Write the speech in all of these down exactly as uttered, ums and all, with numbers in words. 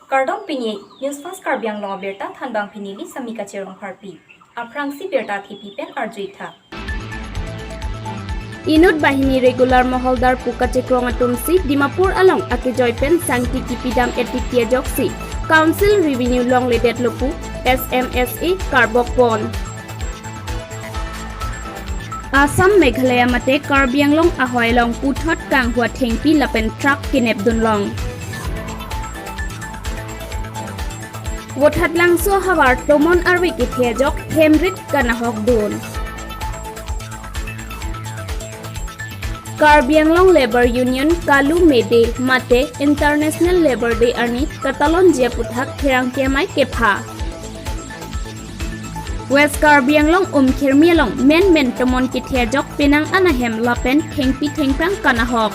Kardom, pini News Fast Karbi Anglong abirta thanbang pini neli Samika Cherong Pharpi. Aphrangsi birta thipi pen arjuitha. Inut banghini regular moholdar pu kachekrong atumsi Dimapur along akejoi pen sangti kipidam-et titi ajoksi Council revenue longledetlo pu S M S A karbokpon. Assam, Meghalaya mate Karbi Anglong ahoi along puthot kanghua thengpi lapen truck kenepdunlong. Vothatlangso ahavar tomon arve kethe ajok hemrit kanahokdun. Karbi Anglong Labour Union Kalu May Day mate International Labour Day arni katalonji aputhak pherangke amei kepha. West Karbi Anglong Umkhirmi along menmen tomon kethe ajok penang anahem lapen thengpi thengphrang kanahok.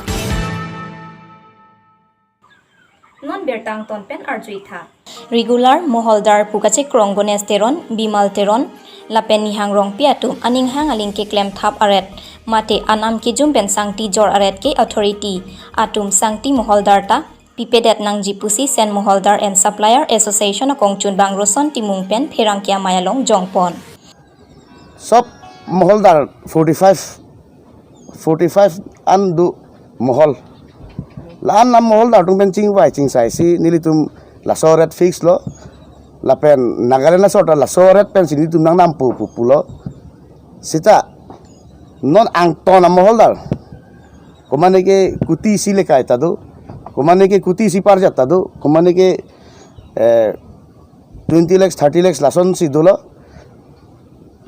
Non birta angton pen arjuitha. Regular moholdar pu kachekrong Ganesh Teron, Bimal Teron lapen Nihang Rongpi atum aning hang aling keklem thap aret mate anam kejum pen sangti jor aret ke authority atum sangti moholdar ta pipedet nangji pusi Sen Moholdar and Supplier Association akongchunbang Roson Timung pen pherangke amei along jongpon. Sob moholdar forty five, forty five an do mohol. La-an amoholdar atum pen chingvai chingsaisi nelitum laso rate fix lo. Lapen Nagaland asor ta laso rate pensi nelitum nangnampo pu pulo. Seta non angton amoholdar, komatne ke kuti isi lekai ta do, komatne ke kuti isi parjat ta do, komatne ke, eh, twenty lakhs, thirty lakhs lasonsi dolo.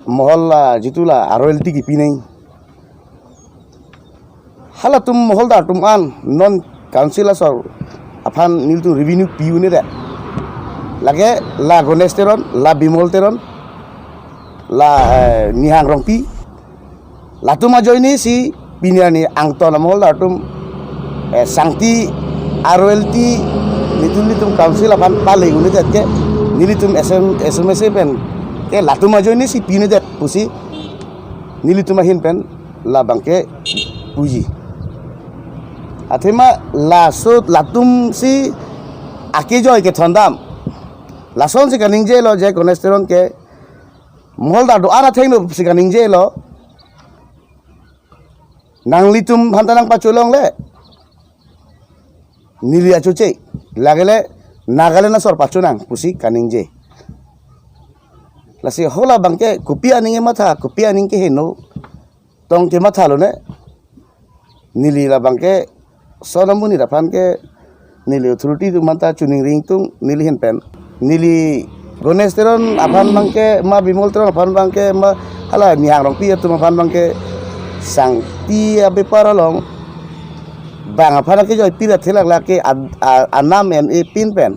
Mohol la jitu la royalty kipi nang. Halatum moholdar atum an non council asor aphan nelitum revenue pi-un'edet. Lake la Ganesh Teron, la Bimal Teron, la, eh, Nihang Rongpi, latum ajoinesi pini arni angton amoholdar atum, eh, sangti a-royalty nelitum, nelitum council aphan pale-un'edet ke nelitum S M, S M S A pen ke latum ajoinesi pi-un'edet pusi nelitum ahin pen labang ke puji. Athema laso latumsi akejoi kethondam. Lasonsi kaningjelo je Ganesh Teron ke moholdar do-an athengno si kaningjelo. Nanglitum aphan ta nangpacholongle, neli achoche, lagele Nagaland asor pachonang pusi kaningje. Lasi halabang ke kopi aning kematha, kopi aning keheno, tong kematha lone. Neli labang ke son amonit aphan ke neli authority atum aphan ta choningri ingtung neli ahin pen. Neli Ganesh Teron aphan abang ke ma, Bimal Teron aphan abang ke ma, hala Nihang Rongpi atum aphan abang ke sangti abepar along bang aphan akejoi pira thilak lake ad-, a-, anam en e pin pen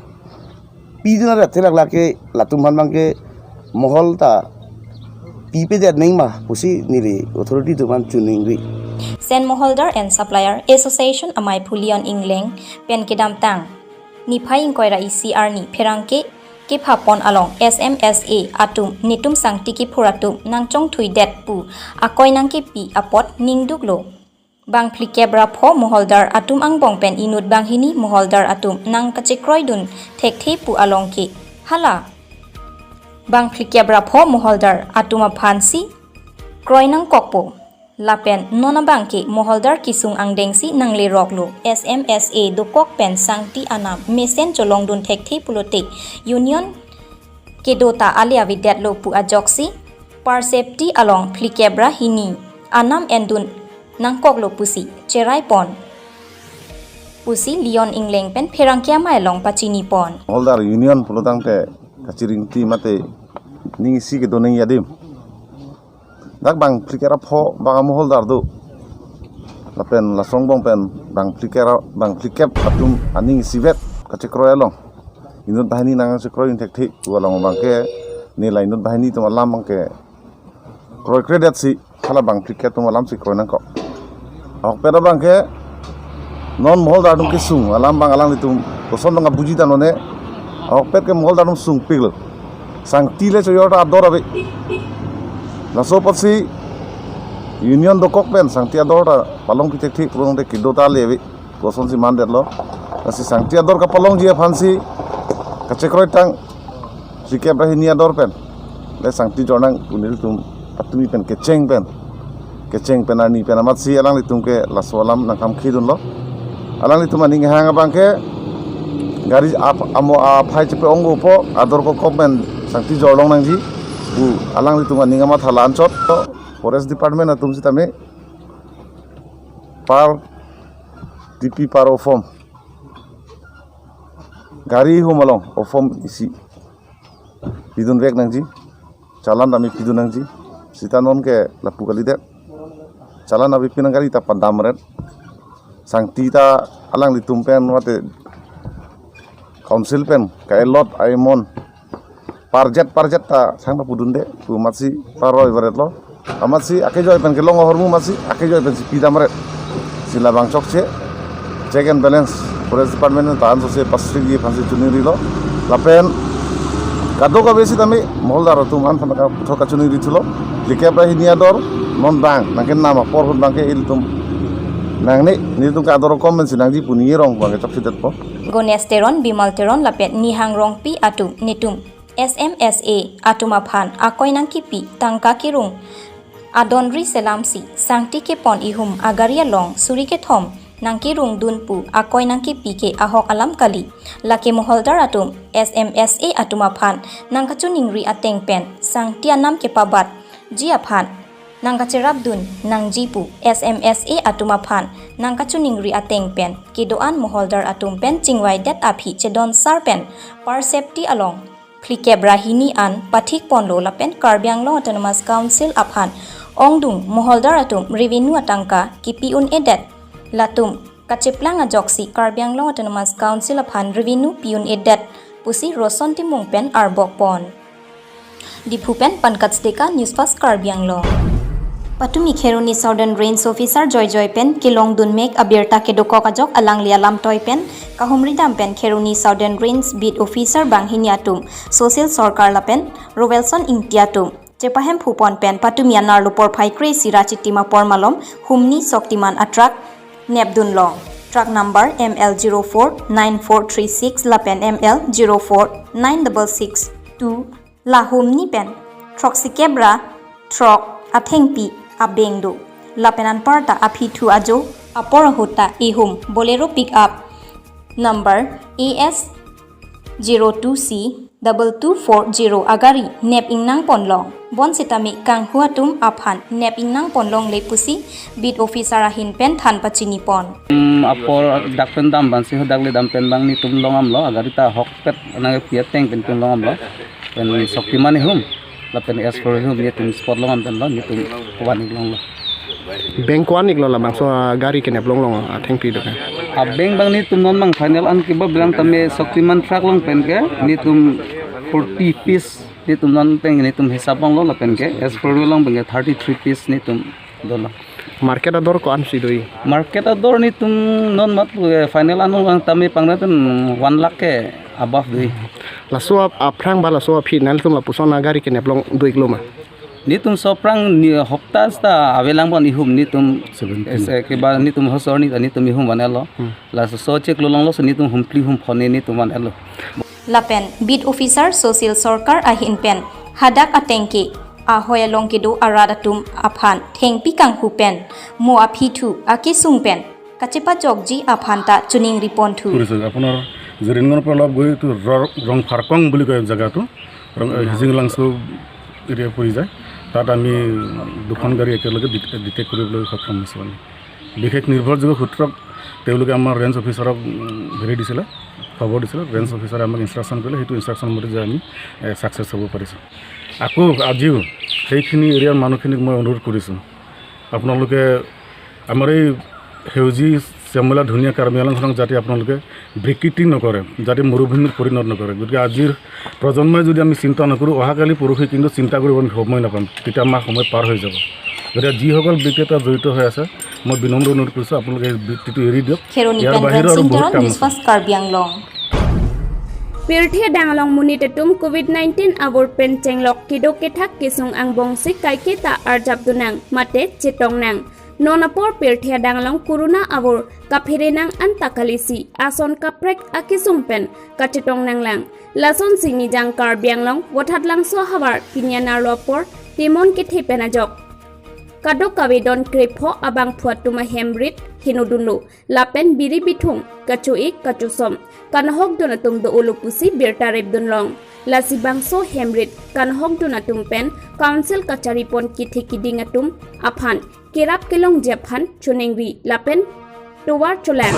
pidun arat thilak lake latum aphan abang ke mohol ta pipedet nangma pusi neli authority atum aphan choningri. Sen Moholdar and Supplier Association amei Phulion Ingleng pen kedamtang niphai ingkoi ra isi arni pherangke kephapon along S M S A atum netum sangti kiphur atum nangchongthuidet pu akoi nangkepi apot ningduklo. Bang phlikep ra pho moholdar atum angbong pen inut banghini moholdar atum nangkachekroidun thekthe pu along ke hala bang phlikep ra pho moholdar atum aphansi kroi nangkokpo. Lapen non abang ke moholdar kesung angdengsi nangleroklo. S M S A dokok pen sangti anam mesen cholongdun thekthe pulote union kedo ta ale avedetlo pu ajoksi per safety along phlikep ra hini anam endun nangkoklo pusi cheraipon pusi Lion Ingleng pen pherangke amei along pachinipon. Moholdar union pulotangte kachiringti mate ning isi kedo nangji adim. Dak bang phlikep ra pho bang amoholdar do. Lapen laso angbong pen bang phlikep ra, bang phlikep atum aning isivet kachekroi along inut banghini nangchekroi thekthe pu along abang ke neli inut banghini atum alam abang ke kroikredetsi hala bang phlikep atum alamsi kroi nangkok. Ahokpet abang ke non moholdar atum kesung alam abang alanglitum koson abang abuji tanone. Ahokpet ke moholdar atum sungpiklo. Sangti le choyor ta ador ave. Laso apotsi Union dokok pen sangti ador ta palong pithekthe pulote kedo ta le ave. Kosonsi mandetlo. Lasi sangti ador kapalongji aphansi kachekroi tang phlikep ra hini ador pen le sangti jornang pu nelitum patumi pen kecheng pen, kecheng pen arni pen amatsi alanglitum ke laso alam nangkhamkhidunlo. Alanglitum aning hang abang ke gari ap-, amo aphai chepe-ongpo, ador kokok pen sangti jorlong nangji pu alanglitum aning amatha la-anchot. Forest Department atum sitame per T P per ofom, gari hum along ofom isi pidunvek nangji, challan tame pidun nangji. Sita non ke lapu kalidet, challan ave pinang gari ta padamret. Sangti ta alanglitum pen mate council pen ka-allot aimon parjet parjet ta thang pudunde pu amatsi paroi varetlo. Amatsi akejoi pen kelong ahormu amatsi akejoi pensi pidamret. Si labang chokche check and balance Forest Department ta ansose pasrikji aphansi chiningrilo. Lapen kadokave sitame moholdar atum an aphan kaputhot kachiningrilo. Phlikep ra hini ador non bang nangkenam apor ahut abang ke ilitum nangne, nelitum ke ador kom pensi nangji pu nirong abang ke chokchedetpo. Gonesh Teron, Bimal Teron lapen Nihang Rongpi atum netum S M S A atum aphan akoi nangkipi tangka kerung adonri selamsi sangti kepon ihum agari along suri kethom nangkerungdun pu akoi nangkipi ke ahok alam kali. Lake moholdar atum S M S A atum aphan nangkachiningri ateng pen sangti anam kepabatji aphan nangkacherapdun nangji pu S M S A atum aphan nangkachiningri ateng pen kedo-an moholdar atum pen chingvaidet aphi chedonsar pen per safety along phlikep ra hini an pathikponlo lapen Karbi Anglong Autonomous Council aphan ongdung moholdar atum revenue atangka kipi un-edet, latum kacheplang ajoksi Karbi Anglong Autonomous Council aphan revenue pi un-edet pusi Roson Timung pen arbokpon. Diphu pen Pankaj Deka, News Fast Karbi Anglong. Patumi Kheroni Southern Range Officer joijoi pen kelongdun mek abirta kedokok ajok alangli alamtoi pen kahumridam pen Kheroni Southern Range Beat Officer banghini atum Social Sorkar lapen Rovelson Ingti atum chepahemphupon pen patumi anerlo porphai kre-isi ra chitim apor malom humni Shaktiman atruck nepdunlong. Truck number M L zero four nine four three six lapen M L zero four nine double six two. La humni pen throksikep ra throk athengpi abeng do. Lapen anparta aphithu ajo apor ahut ta ihum Bolero pickup number A S zero two C double two four zero agari nep ingnangponlong. Bonsitame kanghu atum aphan nep ingnangponlongle pusi beat officer ahin pen than pachinipon. Hmm, apor dak pen dam bansi hadak le dam pen bang netum longamlo, agari ta ahokpet nangpi ateng pen pen longamlo. Pen Shaktiman ihum lapen S four ihum netum spot longam penlo, netum van-ik longlo. Beng ko-an-iklo labangso, ah, gari kenep longlong, ah, athengpi do ke? Abeng bang netum non bang final an kiba bilang tame Shaktiman truck along pen ke netum forty piece netum non pen netum hisap longlo, lapen ke S four along pen ke thirty-three piece netum dolo. Market ador ko-ansi do-i? Market ador netum non mat, eh, final an bang tame pangre pen one lakh ke above do-i. Laso ap-, aphrang ba laso aphi nanglitum lapuson agari kenep long do-iklo ma? Netum so aphrang ni hopta seta avelang bon ihum netum. Seventeen. Ese ke ba netum hosor ni netum ihum vanlo. Hmm. Laso so chek lo longlo so netum humphli humphonne netum vanlo. Lapen beat officer Social Sorkar ahin pen hadak ateng ke ahoi along kedo arat atum aphan thengpi kanghu pen mo aphithu akesung pen kachepajokji aphan ta chiningriponthu. কৰিছে। আপোনাৰ জেৰিনগৰ পৰা অলপ গৈ এইটো ৰ-, ৰংফাৰকং বুলি কয় জেগাটো। ৰং-, হিজিং লাংচ' এৰিয়া পৰি যায়। তাত আমি দুখন গাড়ী একেলগে ডিটে-, ডিটেক্ট কৰিবলৈ সক্ষম হৈছোঁ আমি। বিশেষ নিৰ্ভৰযোগ্য সূত্ৰক তেওঁলোকে আমাৰ ৰেঞ্জ অফিচাৰক, উম, হেৰি দিছিলে, খবৰ দিছিলে। ৰেঞ্জ অফিচাৰে আমাক ইনষ্ট্ৰাকশ্যন কৰিলে, সেইটো ইনষ্ট্ৰাকশ্যন মতে যে আমি, এ, ছাকচেছ হ'ব পাৰিছোঁ। আকৌ আজিও সেইখিনি এৰিয়াৰ মানুহখিনিক মই অনুৰোধ কৰিছোঁ, আপোনালোকে আমাৰ এই সেউজী শ্যামলা ধুনীয়া কাৰ্বি আংলংখনক যাতে আপোনালোকে বিকৃতি নকৰে, যাতে মৰুভূমিত পৰিণত নকৰে। গতিকে আজিৰ প্ৰজন্মই যদি আমি চিন্তা নকৰোঁ, অহাকালি পৰহি কিন্তু চিন্তা কৰিব আমি সময় নাপাম, তেতিয়া আমাৰ সময় পাৰ হৈ যাব। গতিকে যিসকল ব্যক্তি তাত জড়িত হৈ আছে, মই বিনম্ৰ অনুৰোধ কৰিছোঁ, আপোনালোকে এই বৃত্তিটো এৰি দিয়ক। Kheroni ইয়াৰ pen বাহিৰেও আৰু Remsing বহুত Teron, কাম News আছে। Fast Karbi Anglong. Pirthe adang along monit atum covid nineteen avur pen chenglok kedo kethak kesung angbong si kaiketa arjap dun nang mate chetong nang. Non apor pirthe adang along corona avur kaphere nang anta kalisi ason kaprek akesung pen kachetong nanglang. Lasonsi Nijang Karbi Anglong Vothatlangso havar pini anerlo apor temon kethe pen ajok kadokave don krepho abangphu atum ahem rit heno dunlo lapen biri bithung kacho-ik kachosom kanahok dun atum do-olo pusi birta rip dun long. Lasi bangso hem rit kanahok dun atum pen council kachari pon kethe keding atum aphan kerap kelongji aphan choningri lapen tovar cholang.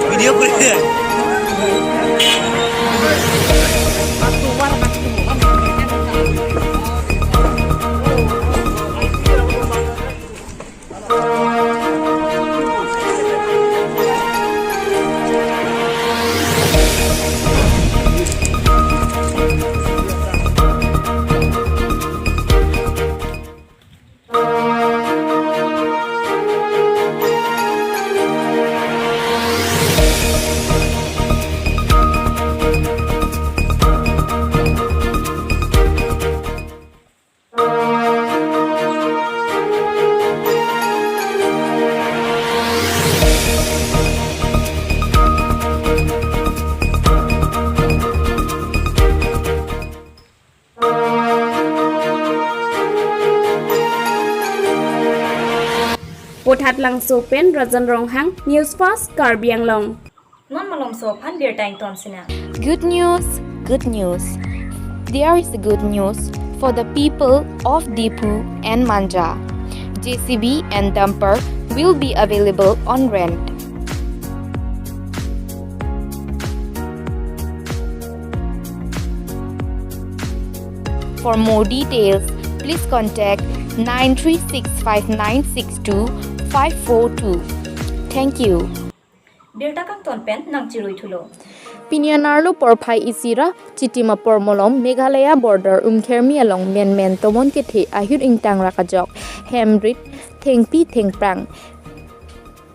Video ko. Vothatlangso pen Rajan Ronghang, News Fast Karbi Anglong. Non malomso aphan birta ington sinang. Good news, good news. There is a good news for the people of Diphu and Manja. J C B and dumper will be available on rent. For more details, please contact nine three six five nine six two five four two. Thank you. Birta kangton pen nangchirui thulo. Pini anerlo porphai isi ra Chitim apor malom Meghalaya border Umkhermi along menmen tomon kethe ahut ingtang rak ajok hem rit thengpi thengphrang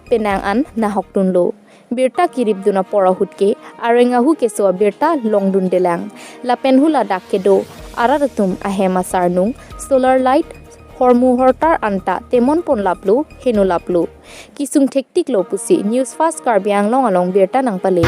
penang an nahok dunlo. Birta kerip dun apor ahut ke areng ahu keso abirta longdundelang. Lapen hu ladak kedo arat atum ahem asarnung solar light, hormu hortar anta temon ponlaplo, henolaplo. Kesung thektiklo pusi News Fast Karbi Anglong along birta nangpale.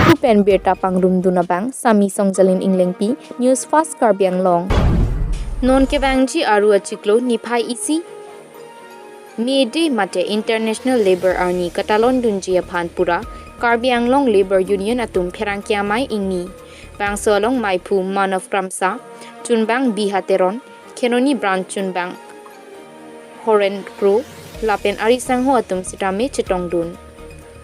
Diphu pen birta pangrumdun abang Sami Songjalin Englengpi, News Fast Karbi Anglong. Non kevangji Aru achiklo niphai isi May Day mate International Labour Arni katalon dunji aphan pura Karbi Anglong Labour Union atum pherangke amei ingni. Bangso along meiphu Manav Kramsa, chunbang Biha Teron, Khenoni Branch chunbang Horen Kro, lapen ari sangho atum sitame chetongdun.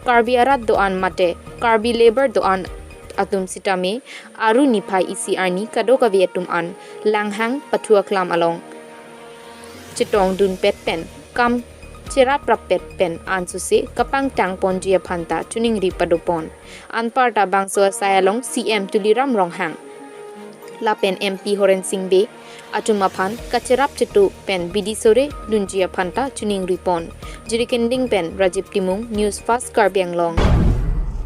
Karbi arat do-an mate Karbi labour do-an atum sitame Aru niphai isi arni kadokave atum an Langhang Pathu Aklam along chetongdunpet pen kam cheraprap pet pen ansose kapangtang ponji aphanta choningri padopon. Anparta bangso asai along C M Tuliram Ronghang lapen M P Horen Sing Bey atum aphan kacherap chetu pen bidi sore dunji aphanta choningripon. Jirikinding pen Rajiv Timung, News Fast Karbi Anglong.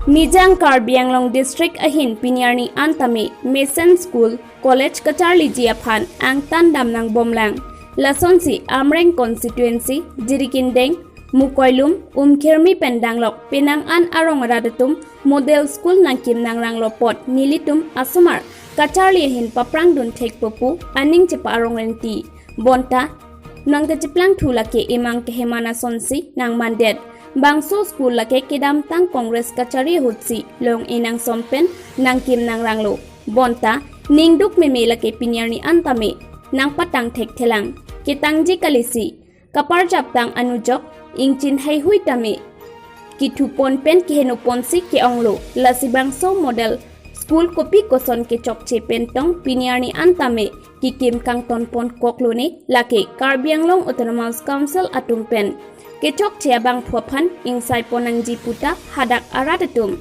Nijang Karbi Anglong District ahin pini arni an tame mesen school, college kacharliji aphan angtan damnang bomlang. Lasonsi Amreng constituency, Jirikindeng, Mukoilum, Umkhirmi pen danglok penang an arong arat atum model school nangkim nangranglo apot nelitum asomar kacharli ahin paprangdun thekpo pu aning chepa-arong renti. Bonta non kacheplangthu lake emang keheman asonsi nangmandet. Bangso school lake kedamtang Congress kachari ahutsi long-e nangsom pen nangkim nangranglo. Bonta ningduk meme lake pini arni an tame nangpatang thekthelang. Ketangji kalisi kaparjaptang anujok ingchin heihui tame kithupon pen kehenoponsi ke-onglo. Lasi bangso model school kopi koson kechokche pen tong pini arni an tame kikim kangtonpon koklone, lake Karbi Anglong Autonomous Council atum pen kechokche abangphu aphan ingsaipon nangji puta hadak arat atum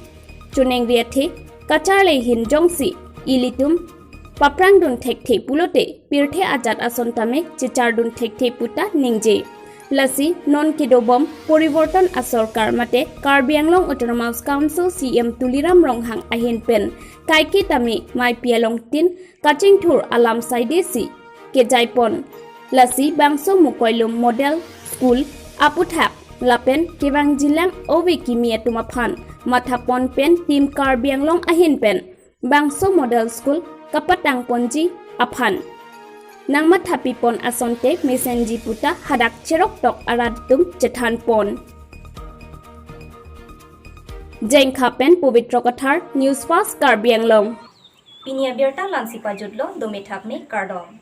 choningri athe kacharli ahin jongsi ilitum paprangdun thekthe pulote pirthe ajat ason tame chechardun thekthe puta ningje. Lasi non kedobom poriborton asorkar mate Karbi Anglong Autonomous Council C M Tuliram Ronghang ahin pen kaike tame maipi alongtin kachingthur alam saidesi kejaipon. Lasi bangso Mukoilum model school aputhak lapen kevangjilang ove kimi atum aphan mathapon pen Team Karbi Anglong ahin pen bangso model school kapatangponji aphan nangmathapipon asonte mesenji puta hadak cheroktok arat atum chethanpon. Jengkha pen Pabitra Kathar, News Fast Karbi Anglong. Pini abirta la-ansi pajutlo, dome thakme, kardom.